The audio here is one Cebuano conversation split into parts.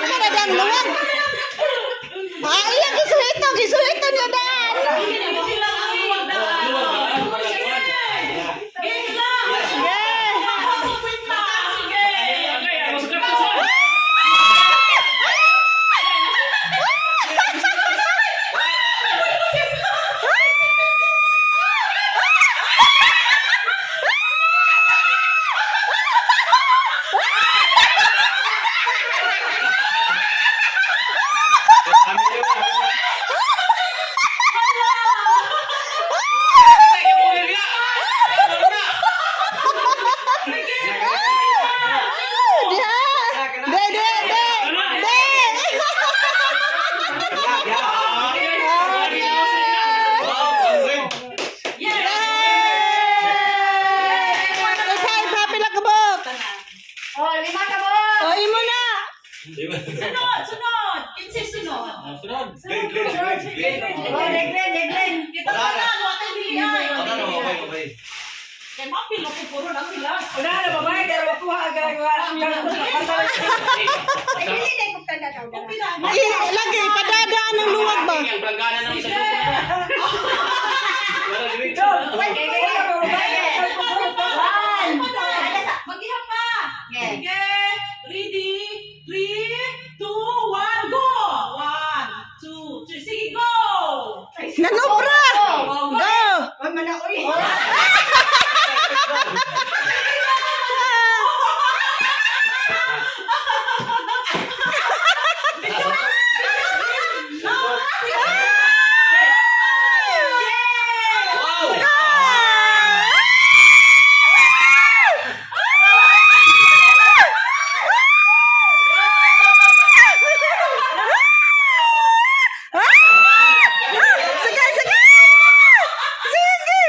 Dako na dang luwag. Ah, iya gisuhito, gisuhito niya daan. Hindi lang ang luwag daan. Game lang. Yeah. Ako, sige. Okay, ako sa kapos. Ah, diha. De, de, de. De. Yes! Usahay pa pila ka buok. Oh, lima ka mo. O imo na. Sunod, sunod. Kinsa sunod? Sunod. Glenn, Glenn, Glenn, Glenn. Oh, Glenn, Glenn. Kita pa na, wa kay dili ay. Ano, okay, okay. Kay mapilo ko puro na sila. Una na babae, pero makuha agad. Ay, dili na ikong tanda tao. Pila. Ay, lagi padadaan ang luwag ba? Ang planggana ng isa grupo. Wala diretso. One. Magiha pa. Sige. Ready? 3, 2, 1, go! 1, 2, 3. Sige, go! Nanobra. Oh, go! Go. Oy, mana oy. Sige, sige. Sige.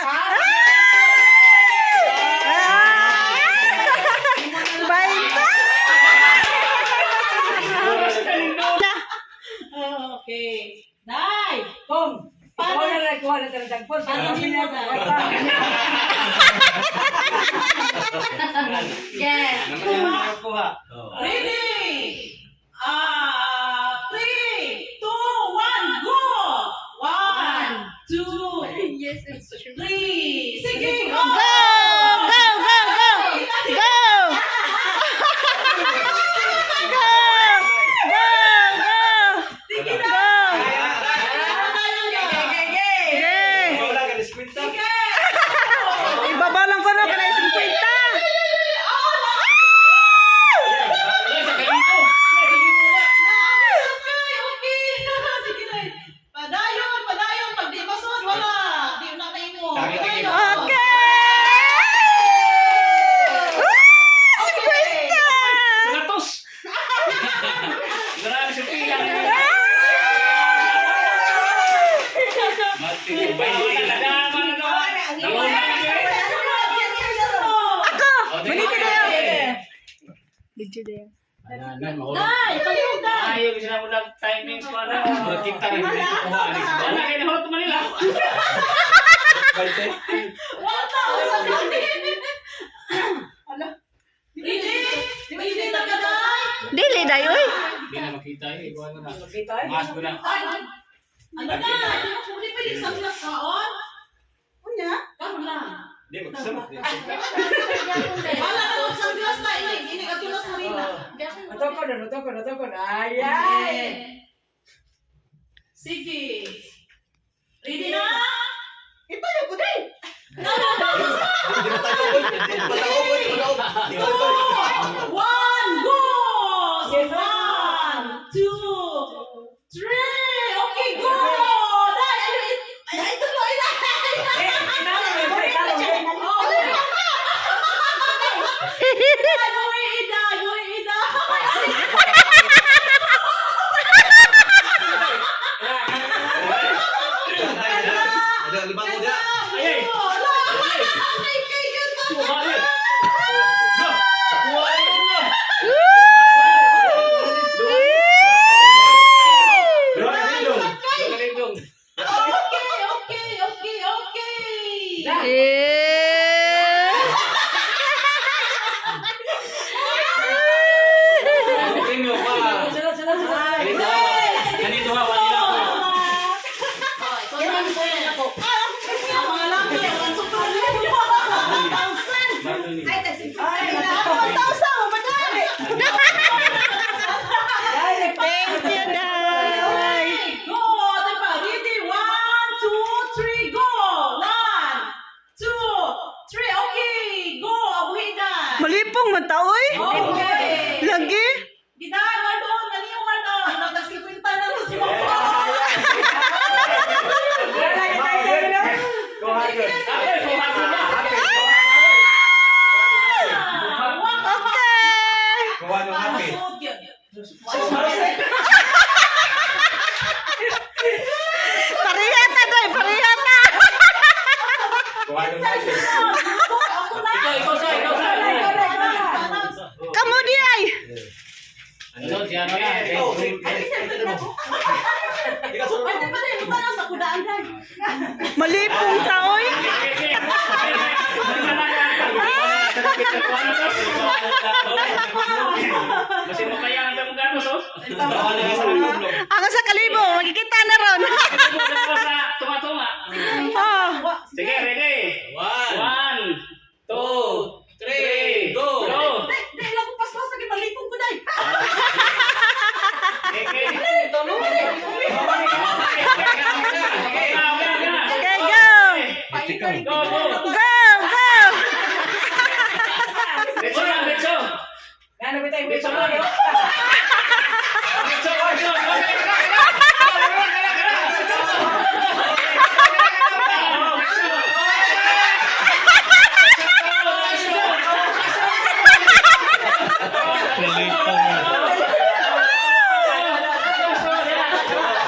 Ah! Bye. Okay. Day! Kong. Paano? Ikaw na lang kuha na talagang phone. Paano Para din mo, Day? Ready? Ah, 3, 2, 1, go! 1, 2, 3. Sige, go! Go! Go! Go! Go! Go! Go! Go! Go! Sige na! Go! Tayo na. Yeah. Wala ka, diskwenta. Sige! Ibaba lang ko na kanay 50. Ay, sa kalito. Okay, okay. Sige na. Padayon, padayon. Pag di masod, wala. Di na kayo. Tagi, tagi. Okay! Ah, 50! Sa katos. Marami sa pila. Ako! Manito na yun. Video na yun. Day, palihog, day. Ayaw kasi na ulang timings ko na. Kita rin, hindi ko kuha, Alex. Wala kayo nahulog to Manila. Wala tao sa atin. Ready? Ready na ka, day? Dili dayo eh. Hindi na makita eh. Wala na. Makita eh. Mas ko na. Ay, ano na? Di mo hindi pwede sa glass kaon? Unya? Kaon lang. Di, magsama. Wala na lang sa glass na inig. Inig at tulas harina. Matokon na, matokon, matokon. Ay, ay. Sige. Ready na? Ito yung kuday. Di ba tayo, oy? Di ba tayo, oy? Di ba tayo, oy? Di ba tayo, oy? One, go! So, one, two, three. Okay, go! Dai, ay, ay, ay, ay, tuloy na. Eh, inano, eh, Oh, Dai, buhay ida, buhay ida. Ada lima muda. Ay, ay. Wala. Ay, kay ganda. Kuha eh. Kuha eh. Kuha. Pareha ta doy, pareha ta. Ako na. Ikaw, ikaw sa, ikaw sa. Ikaw na, ikaw na. Kamo di ay. Ano, si ano na. Ikaw, sige. Ay, siyempre na ko. Ikaw, sunod. Pwede pa rin, mutanaw sa kudaan dahil. Malipong ta oy. Kasi mo kaya ang tamong ganos, oh. Ang sa kalibo, magkikita na ron. Sa tunga-tunga. Oh. Sige, ready. One, 1, 2, 3, go! Go! Dahil, dahil ako paspas, lagi malipong ko dahil. Okay. Okay, go. Go, go! Go, go. Let's go, let's go! Ano ba tayo? Let's go, let's go! Let's go, let's go!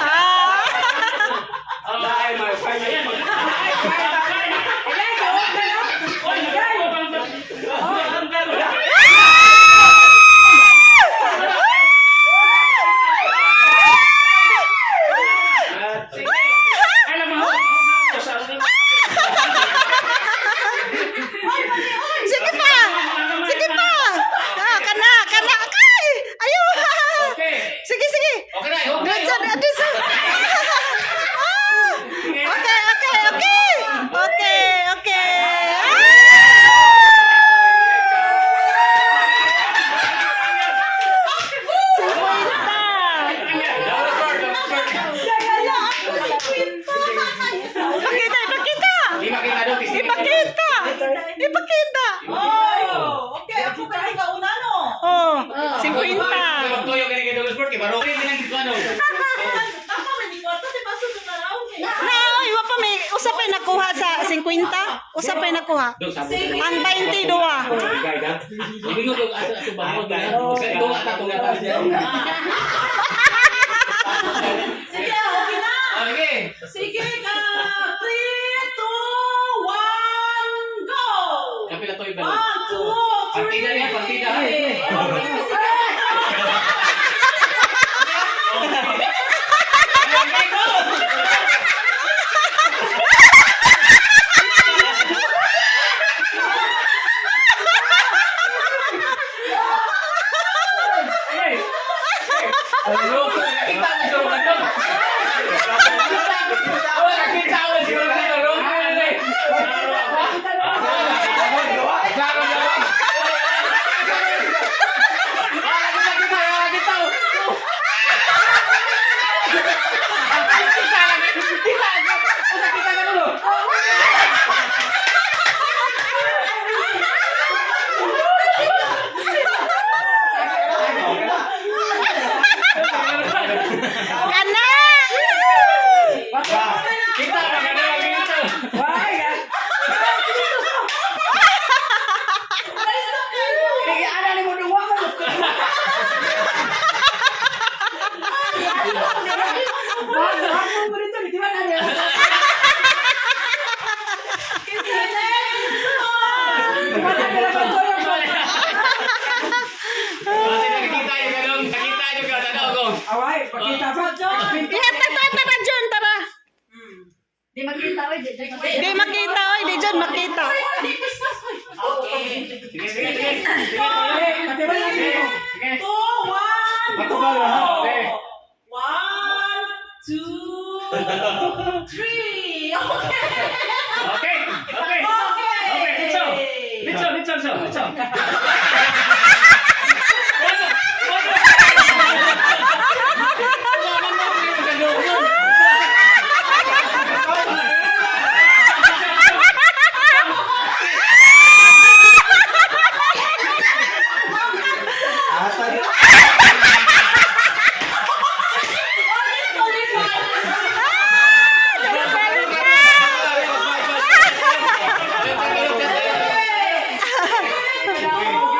Ah. Ay, gawin ka na. Sige pa. Sige pa. Ah, kana, kana kay. Ayaw. Sige, sige. Okay na, okay. Diretso, diretso. Ah! Okay, okay, okay. Okay, okay. Ah! 50. Ipakita, ipakita. Ipakita. Ipakita. Oh, okay, ako pa rin kauna, no? Oh, 50. Tama, may kwarta, di ba? Sunod na raw, eh. Na, oy, wa pa may usa pa'y nakuha sa 50. Usa pa'y nakuha. Ang 22. Sige, okay na. Sige, ka. 3, 2, 1, go! 1, 2, 3. Partida niya, partida. Okay, sige. Kana! Why? Sige, ana ni mo duwa mo. Wag mo dito, di ba na niya? Sige, next. Di ba na niya pagtulog mo? Away, pakita pa. Ihatag ta tara John, tara. Di makita, oy. Di makita. Di makita oy, di John makita. Di, paspas, oy. Okay. Eh, pati ba lang mo? 2, 1, go! 1, 2, 3. Okay. Okay, okay. Okay. Okay, let's go. Let's go, let's go, let's go. Ah!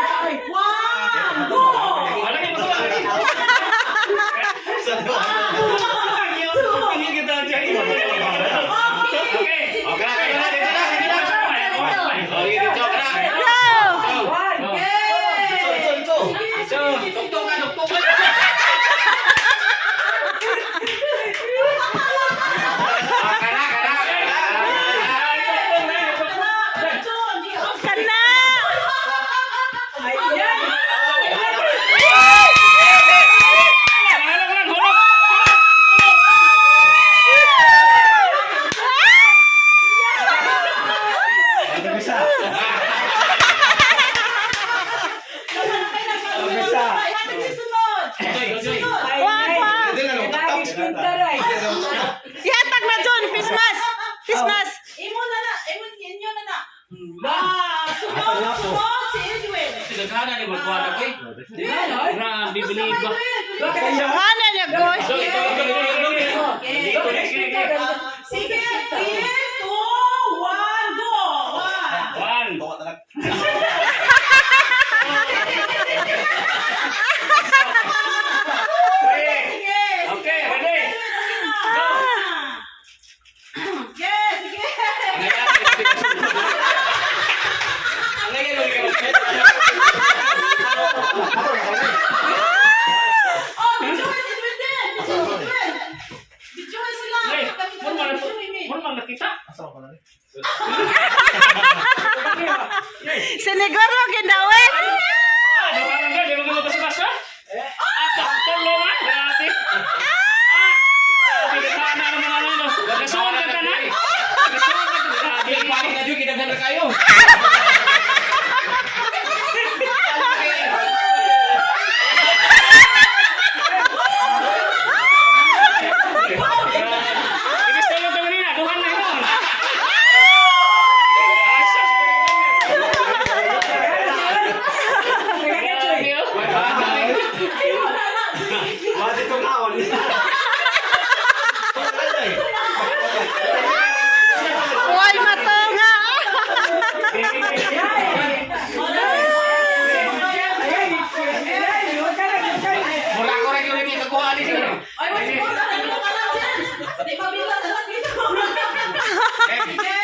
Ano na ko? Okay. Sige, 3, 2, 1, go! 1. One. Bawa talaga. Three. Sige, sige. Okay, ready? Go! Sige, sige. Oh, video si Twin. Video si Twin. Video sila. Hey, Kami mura man video ini. mura man nakita. Asa ko na ni? Siniguro ginawe. Ah, di ba lang di ba mo basa-basa? Ah, tulungan, grabe. Ah, grabe ka na naman ano. Nasuon ka ka na. Nasuon ka ka. Grabe. Pangit na dyan, kinaghan na kayo. Inis tulong ka kanina, duhan na yun. Ah, sus, grabe, oh. Wala itong naon. Uy, matunga. Mura ko rin yung kakuha ni sir. Ay, what's more na lang ka lang, James. Di pa bila sa lang dito. Sige.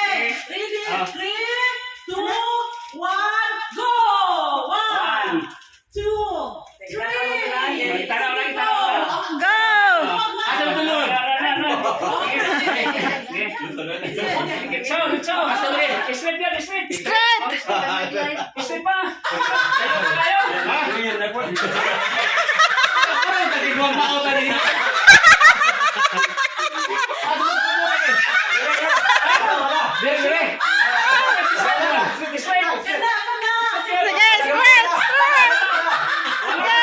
Ready? 3, 2, 1, go! 1, 2, 3. Tanaw lang, tanaw. Go! Asa mo tulog? Itsaw, itsaw. Asa mo rin? Straight yan, straight. Straight! Straight pa. Tayo, tayo. Ha? Ako rin, tatigwang pa ako tani. Dire, dire. Straight. Kana, kana. Sige, straight, straight! Sige!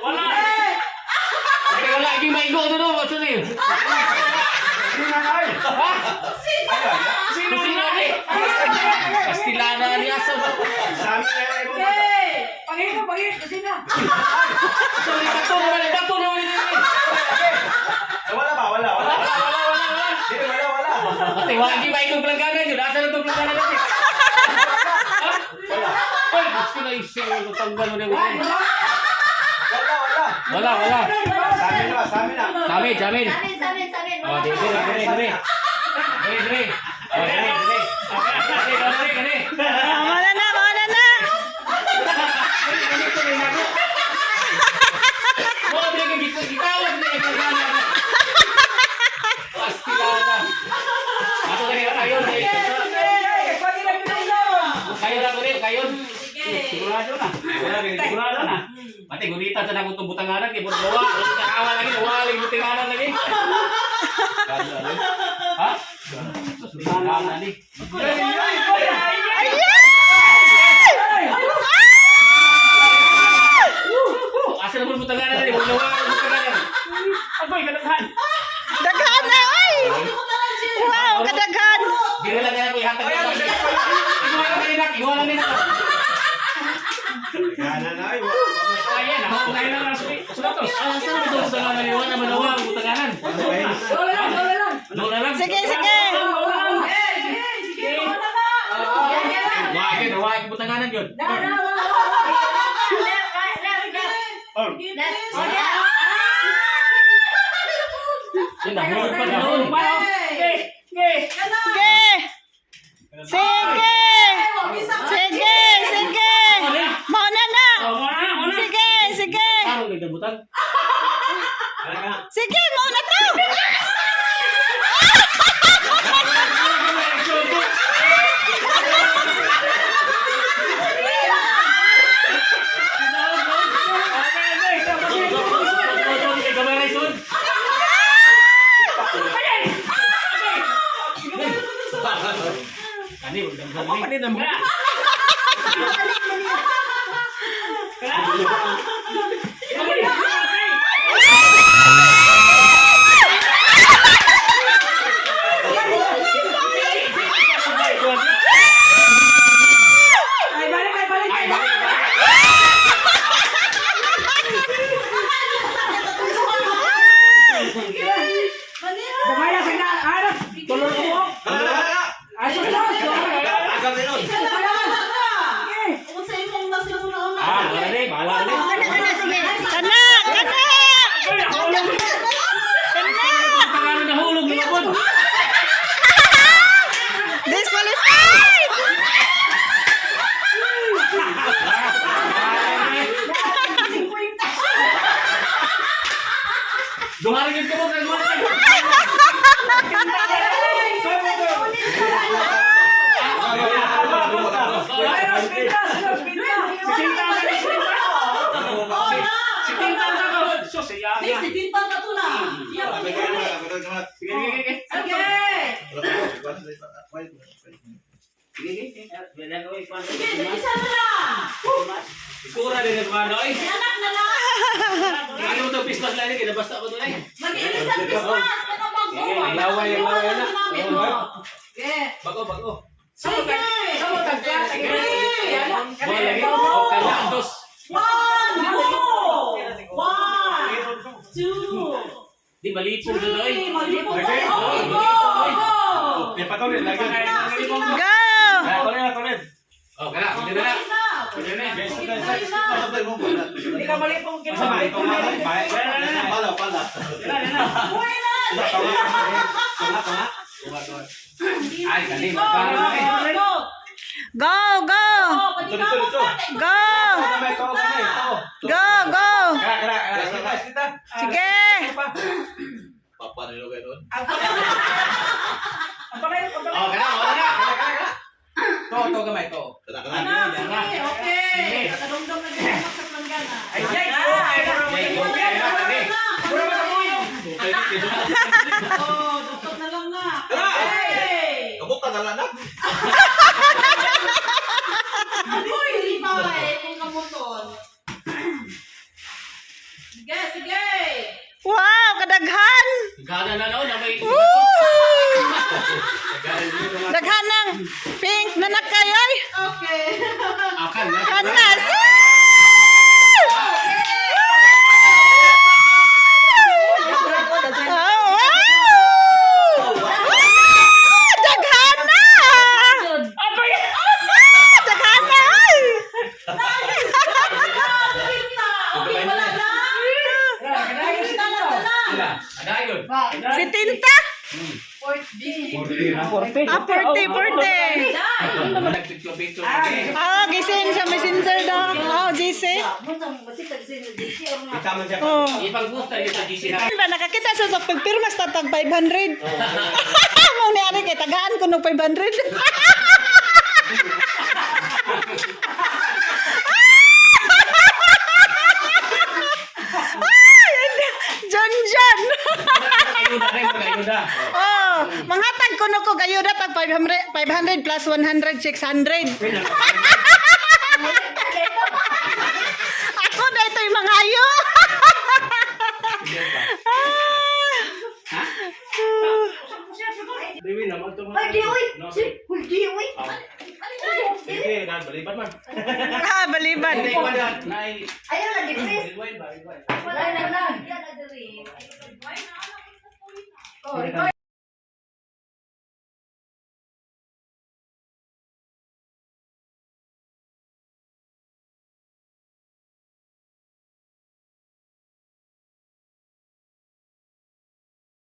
Wala. Wala lagi maigo to no, what's ni? Ha? Sino na? eh? Pastilana ni asa ba? Okay. Pangito, pangito, kasi na. Sorry, bato naman, bato naman ni. Wala ba? Wala, wala. Wala, wala, wala, wala. Dito, wala, wala. Pati wagi maigo planggana yun. Asa na itong planggana natin? Ha? Wala. Ay, gusto na isip mo tanggal mo na. Wala, wala. Wala, wala. Sa amin na, sa amin na. Samin, samin. Samin, samin, samin. Oh, dire, dire, dire, dire. Dire, dire. Oh, dire, dire. Dire, dire, dire. Wala na, wala na. Mo dire kay gitawag ni planggana. Pastilana. Ako kanina kayo. Kayo na ko rin, kayo. Sige. Sigurado na. Sigurado na. Pati gunita sa nakong butanganan kay Borgowa, butangawan lagi, wala lagi butanganan lagi. Ha? Butanganan ni. Ayay! Asa na mo butanganan ni Borgowa, butanganan. Agoy, kadaghan. Daghan na, oy! Hindi mo ka lang, James. Wow, kadaghan! Dili lang kaya ko ihatag. Iwan lang nila, iwan lang nila. Gana na, ay. Ayan, ako Tayo na lang sa Asa na mo butanganan ni wala man nawa butanganan. Wala lang, wala lang. Doon na lang. Sige, sige! Okay, sige, sige. Wala na. Wag, wag butanganan yun. Na, na, wala, wala. Left, right, left, left. Sige, Left. please. Oh, yeah. Yun, nahulog pa noon. Okay, okay. Kana. Sige! Sige! Sige, sige! Mauna na! Oh, muna, muna. Sige, sige! Tarong nagdabutan. Sige, mauna to! Kani, wag dagdag ni. Ay, balik, ay, balik. Ay, balik, balik. Duha rin ko mo kay mo. Si Tinta na si Tinta. Oh, na. Si Tinta na ko. So siya. Di, si Tinta na to na. Iya pa ni uli. Sige, sige, sige. Sige. Sige, sige. Sige, isa na lang. Kura din ang mano ay. Si anak na lang. Ano to Christmas lang kay basta ko to ay. Mag-ilis ang Christmas. Katong bago. Sige, laway, laway na. Sige. Bago, bago. Sige. Three. Boy, lagi. Oh, kala dos. One, go! One, two, Di malipong to oy. three. Malipong tayo. Okay, go! Go! Sige na. Go! Oh, kala, hindi na. Hindi na. Sige na, sige na. Pala, pala. Buhay na! Ay, kali. Go! Go! Go! Go, go! Oh, panikamot ka. Go! Go, go! Sige! Papa nilo kayo doon. Oh, kala, wala na. Kana, kana. Anak, sige, okay. Nakadumdum na din ang sa planggana. Ay, ay, ay. Oh, dukot na lang na. Okay. Kabuk ka na lang na. Uy, lipay, kung kamuton. Sige, sige. Wow, kadaghan! Gana na no, na may Woo! Daghan ng pink na nakayoy. Okay. Akan na. Kanas! Oh, wow! Ah, daghan na! Abay! Ah, daghan na! Ay! Sinta. Okay, wala na. Sinta na na. Adayon. Si Tinta? Ah, 40, 40. Nagpicture-picture. Ah, gisin sa messenger daw. Oh, GC. Oh. Ipag-gusta yun sa GC na. Ba nakakita sa pagpirma sa tag 500. Mao ni ari kay tagaan ko nog 500. Ay, John John. Ayuda rin, ayuda. Oh, manghatag ko no ko gayuda tag 500, 500 plus 100 600. Ako na ito'y mangayo. Ay, di, uy! Uy, di, uy! Ah, baliban. Ayaw lagi, please. Wala na lang. Yan na diri. Oh, ikaw